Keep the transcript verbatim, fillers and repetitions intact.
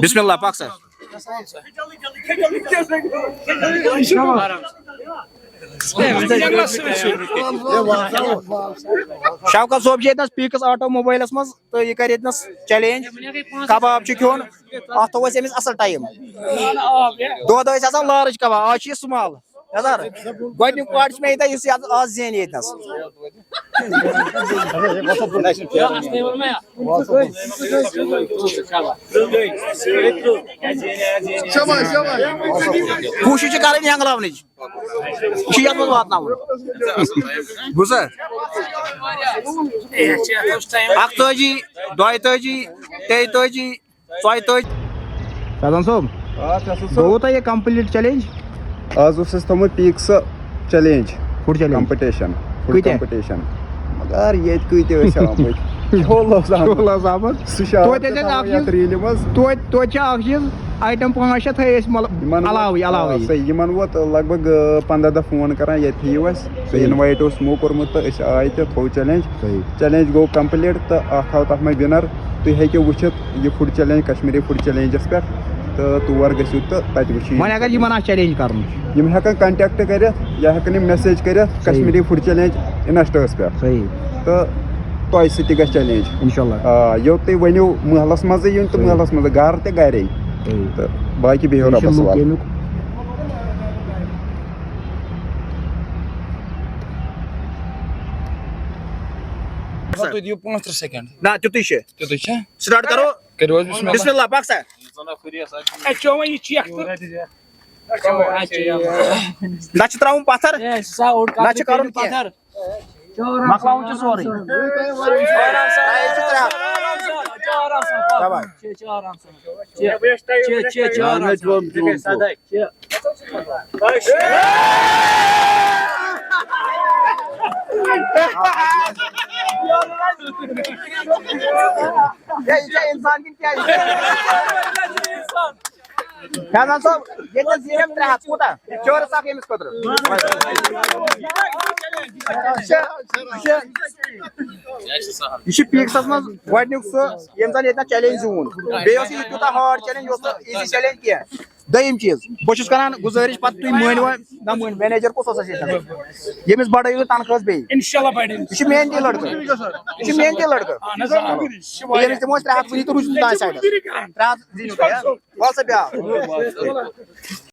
بسم اللہ، پک سا۔ شوکت صٲب چھِ ییٚتنَس پیٖکٕس آٹو موبایلَس منٛز تہٕ یہِ کَرِ ییٚتنَس چیلنج۔ کباب چھُ کھیوٚن، اَتھ تھوٚو اَسہِ أمِس اَصٕل ٹایم۔ دۄد ٲسۍ آسان لارٕج کباب، آز چھِ یہِ سُمال۔ یَزار، گۄڈٕنیُک پارٹ چھُ مےٚ ییٚتہِ، یُس یہِ آز زینہِ ییٚتنَس۔ کوٗشِش چھِ کَرٕنۍ یہِ ہٮ۪نٛگلاونٕچ۔ یہِ چھُ یَتھ منٛز واتناوُن۔ بوٗزتھا؟ اَکتٲجی، دۄیتٲجی، تیٚتٲجی، ژۄیتٲجی۔ فیضان صٲب، آ، فیصل صٲب۔ گوٚوٕ تۄہہِ یہِ کمپلیٖٹ چیلنج؟ آز اوس اَسہِ تھوٚمُت پیٖکسہٕ challenge. Food challenge? Competition. Food کۭتیٛاہ؟ کمپٹیشن۔ مگر ییٚتہِ کۭتیٛاہ ٲسۍ آمٕتۍ؟ شُل اوس آمُت۔ شُل اوس آمُت۔ سُہ چھُ توتہِ آمُت ٲسۍ اَسہِ اکھ تھاوان یَتھ چیٖز، ریٖلہِ منٛز۔ توتہِ، توتہِ چھِ اکھ چیٖز، آیٹم پانٛژھ شےٚ تھٲے أسۍ مطلب یِمن ووت، علاوٕے، علاوٕے۔ آ، صحیح، یِمن ووت لگ بگ، آ، پنٛداہ دۄہ فون کران، ییٚتہِ یِیِو اَسہِ۔ سُہ صحیح۔ اِنوایٹ اوس یِمو کوٚرمُت تہٕ أسۍ آے تہٕ تھوٚو چیلنج۔ صحیح۔ چیلنج گوٚو کمپلیٖٹ تہٕ اکھ آو تتھ منٛز وِنر۔ تُہۍ ہیٚکِو وٕچھِتھ یہِ food challenge, Kashmiri food challenges پٮ۪ٹھ، تہٕ تور گٔژھِو تہٕ تتہِ وٕچھِو یہِ۔ وۄنۍ اگر یِمن آسہِ چیلنج کرُن؟ یِم ہٮ۪کن کنٹیکٹ کٔرِتھ یا ہٮ۪کن یِم میسیج کٔرِتھ صحیح۔ کشمیٖری فُڈ چیلنج انسٹاہس پٮ۪ٹھ۔ صحیح۔ تہٕ تۄہہِ سۭتۍ تہِ گژھِ چیلنج۔ انشاءاللہ۔ آ، یوٚت تُہۍ ؤنِو محلس منٛزٕے یُن تہٕ صحیح۔ محلس منٛزٕے، گرٕ تہِ گرے۔ صحیح۔ تہٕ باقٕے بِہِو یہِ چھُ رۄبس لُک حوالہٕ۔ ییٚمیُک۔ تُہۍ دِیِو پانٛژھ تٕرٛہ سیکنڈ۔ نہ، تیُتُے چھُ۔ تیُتُے چھا؟ سٹارٹ کرو۔ کٔرِو حظ بسم اللہ۔ بسم اللہ، پک سا۔ اے، چوما یہِ چیک تہٕ۔ نہ چھُ ترٛاوُن پتھر، اے، سُہ سا اوٚڑ نہ چھُ کتھ کرُن کٔرِو کینٛہہ۔ پتھر۔ مۄکلاوُن چھُ سورُے۔ آرام سان، آرام سان، آرام سان، آرام سان، پکھ۔ تباہ۔ چے، چے، آرام سان۔ چے، چے، چے، چے، آرام سان۔ چے۔ ہے، یہِ چھا اِنسان کِنہٕ کیٛاہ؟ فیضان صٲب، ییٚتہِ زیٖنۍ ترٛےٚ ہَتھ، کوٗتاہ؟ چٲرٕس اکھ ییٚمِس خٲطرٕ۔ یہِ چھُ، یہِ چھُ، یہِ چھُ پیٖکسَس منٛز گۄڈٕنیُک سُہ، ییٚمۍ زَن ییٚتہِ نَس چیلنج زیوٗن۔ بیٚیہِ اوس یہِ تیوٗتاہ ہارڈ چیلنج، یہِ اوس نہٕ ایٖزی چیلنج کینٛہہ۔ دوٚیِم چیٖز، بہٕ چھُس کران گُزٲرِش، پَتہٕ تُہۍ مٲنِو نہ مٲنِو، مینیجر کُس اوس اَسہِ ییٚتہِ نَس؟ ییٚمِس بَڑٲیِو تَنخواہَس بیٚیہِ۔ انشاءاللہ بڑِ۔ یہِ چھُ محنتی لڑکہٕ۔ یہِ چھُ محنتی لڑکہٕ۔ اہن حظ، آ۔ یہِ چھُ واریاہ۔ ییٚمِس دِمو أسۍ ترٛےٚ ہَتھ کُنی تہٕ روٗزِو تُہۍ تَتھ سایڈَس۔ ترٛےٚ ہَتھ زیٖنِو تُہۍ، ہا؟ وَل سا بیٛاکھ۔